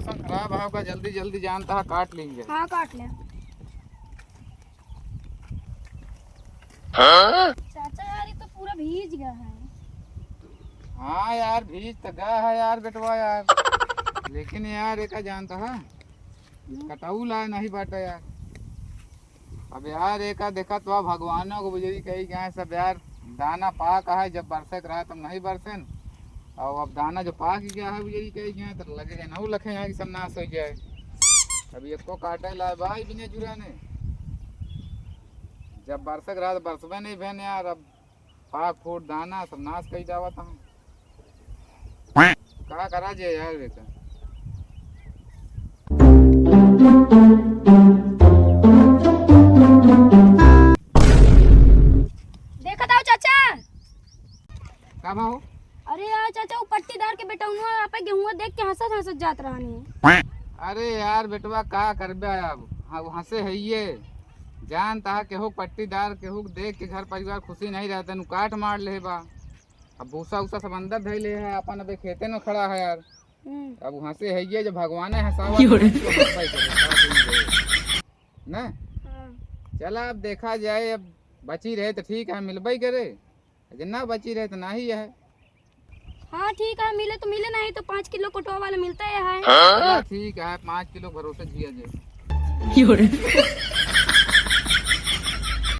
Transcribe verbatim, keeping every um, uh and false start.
मौसम खराब है, ओका जल्दी जल्दी जानता है, काट लेंगे। हाँ, काट ले। हाँ? चाचा यार, ये तो पूरा भीज गया है। हाँ यार, भीज तो गया है यार बेटवा यार, लेकिन यार, एका जानता है, हम्म। कटाऊ लाए नहीं बाटा यार। अब यार, एका देखा तो भगवानों को बुझरी कही गए सब यार, दाना पाक है, जब बरसे के रहा तब नहीं बरसेन। और अब दाना जो पाक गया है बुझरी कही गए, तो लगे है नौ लखे यहाँ की सब नाश हो जाए। अब एको काटे लाए भाई बिना जुराने, जब बरसे के रहा तो बरसबे नहीं भेन यार। अब पाक फूट दाना सब नाश कई जावत हम। का करा जे यार बेटा? देखत आओ चाचा। का भाव? अरे यार चाचा, वो पट्टीदार के बेटौनुआ आपे गेहुआ देख के हंसत हंसत जात रहनी। अरे यार बेटवा, का करबे अब? हाँ, वो हंसे है ये। जानता है केहू पट्टीदार केहू के देख के घर परिवार खुशी नहीं रहते, नु काट मार ले बा। अब भूसा उसा सब अंदर धइले है, अपन अबे खेते में खड़ा है यार। हम्म। अब वहाँ से है ये जो भगवान है हंसावा की तो ओरे। हंसबे करे, का करी रे? ना? हाँ। चला अब देखा जाए, अब बची रहे तो ठीक है, मिलबे करे, जे ना बची रहे तो ना ही है। हाँ ठीक है, मिले तो मिले, नहीं तो पाँच किलो कोटवा वाला मिलता है। हाँ? चला ठीक है, पाँच किलो भरोसे जिया जाए।